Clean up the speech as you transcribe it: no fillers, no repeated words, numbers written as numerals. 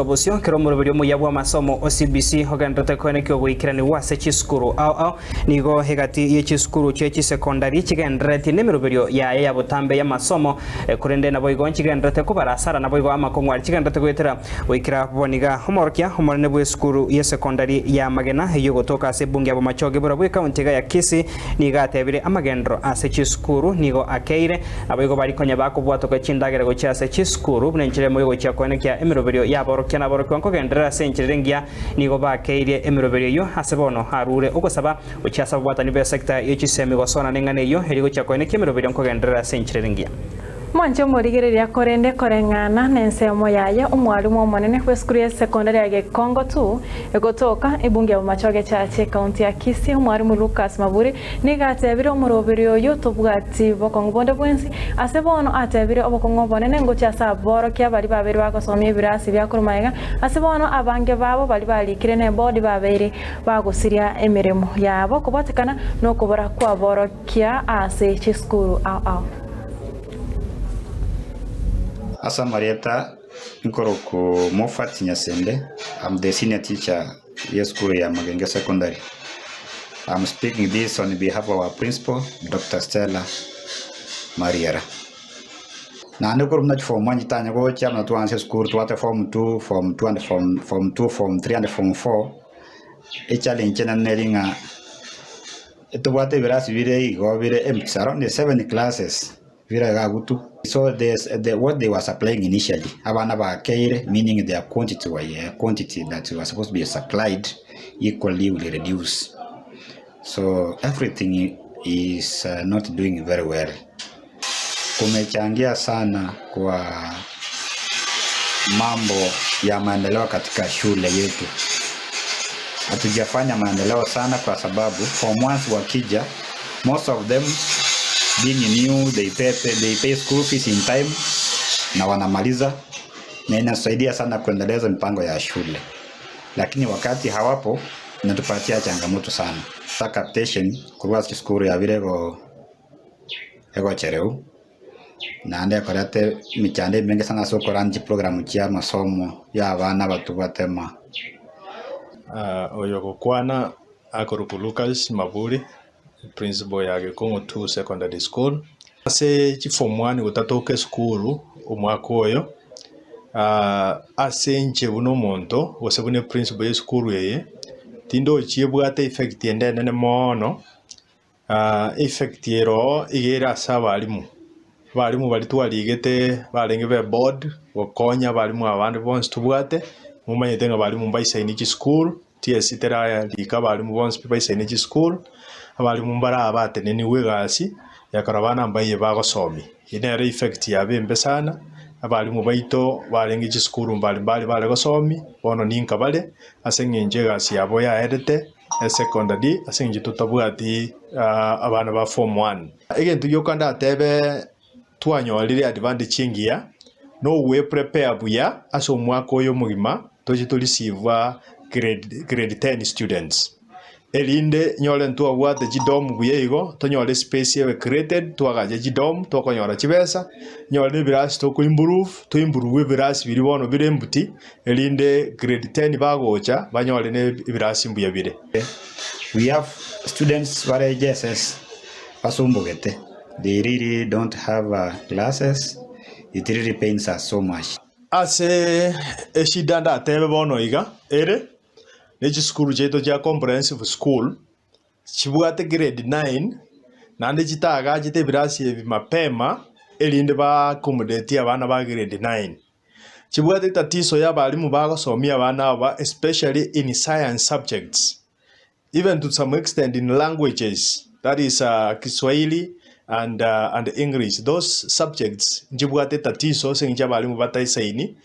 Bosio kera omoroberi omuya bw'amasomo o CBC ogendererete koenekia ogoikeranigwa ase chisukuru ao ao. Nigo egati ye chisukuru chie chisekondari chigendereretie nemeroberio yaye ya botambe y'amasomo, korende naboigo nchigendererete kobara asara naboigo amakong'u aria chigendererete goetera goikera boniga. Omworokia omonene bw'esukuru y'esekondari ya Magena eyio egotoka ase ebunge ya Bomachoge borabwo ekaunti iga ya Kisii Nigo atebire amagenderero ase chisukuru nigo akeire, naboigo baria konya bakobwatoka chindagera gochia ase chisukuru buna enchera emo y'ogochia koenekia emeroberio y'aborokia na aborokigwa nkogenderera ase enchera ere engiya. Nigo bakeirie emeroberio eyio ase bono arure ogosaba gochia ase ababwatani b'esecta ye chisemi gosona neng'ana eyio erio gochia koenekia emeroberio nkogenderera ase enchera ere engiya. Mwanche omorigereria korende koreng'ana nensemo yaye omwalimu omonene bw'esukuru ya sekondari ya Gekongo 2 egotoka ebunge ya Bomachoge Church ekaunti ya Kisii omwalimu Lucas Maburi nigo atebire omoroberi oyio tobwati bokong'u bonde bwensi ase bono atebire obokong'u obonene ngochia ase aborokia baria babeire bagosomia ebirasi bia korwa magega ase bono abange babo baria barikire nebodi babeire bagosiria emeremo yabo kobwatekana nokobora kw'aborokia ase chisukuru ao ao. Ase amarieta nkorokwa Moffat Nyasende, I'm the senior teacher y'esukuru ya Magenge Secondary. I'm speaking this on behalf of our principal Doctor Stella Mariera. Naende korwa buna chiform one chitanya gocha buna twaansa esukuru twate form two, form two and form form two, form three and form four, echallenge enene neri ng'a Tobwate ebirasi bire igo bire empty around seven classes bire iga agwo tu. So the what they were supplying initially abana bakeire meaning their quantity were quantity that was supposed to be supplied equally will reduce. So everything is not doing very well. Kumechangia sana kwa mambo ya maendeleo katika shule yetu. Hatujafanya maendeleo sana kwa sababu form ones wakija most of them being new they pay, they pay school fees in time na wanamaliza na inasaidia sana kuendeleza mipango ya shule, lakini wakati hawapo inatupatia changamoto sana. Capitation korwa ase chisukuru yabire go egochereu, naende ekoreta emechando emenge sana ase okorania chiprogram chia amasomo ya abana abatubwa-tema. Oyo ogokwana akorokwa Lucas Maburi, principal ya Gikong'u 2 Secondary School. Ase chiform one gotatoka esukuru omwaka oyo, ase inche buna omonto gose buna eprinciple ya esukuru eye, tindochi ebwate effect ende enene moono. Effect ere oo iga ere ase abalimu, abalimu baria twarigete barenge be board gokonya abalimu aba bande bonsi tobwate, momanyete ng'a abalimu mbaisaini chisukuru, TSC terarika abalimu bonsi pi baisaine chisukuru, abalimu mbare aba batenenigwe egasi, ekero abana mbaiye bagosomia. Eyio nere effect yabo embe sana, abalimu baito barenge chisukuru mbari mbari bare gosomia, bono ninka bare, ase eng'encho egasi yabo yaerete. Esecondary ase eng'encho totabwati abana ba form one. Egento gioka ndatebe twanyorire advantage engiya nogwe prepare buya ase omwaka oyo omogima toche to receive grade grade ten students. Erinde nyore ntwabwate chidorm buya igo tonyore space ebe created twagache chidorm tokonyora chibesa, nyore na ebirasi toko improve, to improve ebirasi biria bono bire empty. Erinde grade ten bagocha banyore ne ebirasi mbuya bire. We have students bare JSS basumbugete they really don't have classes it really pains us so much. Ase eshida ndatebe bono iga ere ne chisukuru chiaito chia comprehensive school chibwate grade nine naende chitagachete ebirasi ebi mapema erinde ba accommodate abana ba grade nine. Chibwate etatiso y'abalimu bagosomia abana aba especially in science subjects even to some extent in languages that is Kiswahili and and English those subjects nchibwate etatiso ase eng'encho abalimu bataisaini.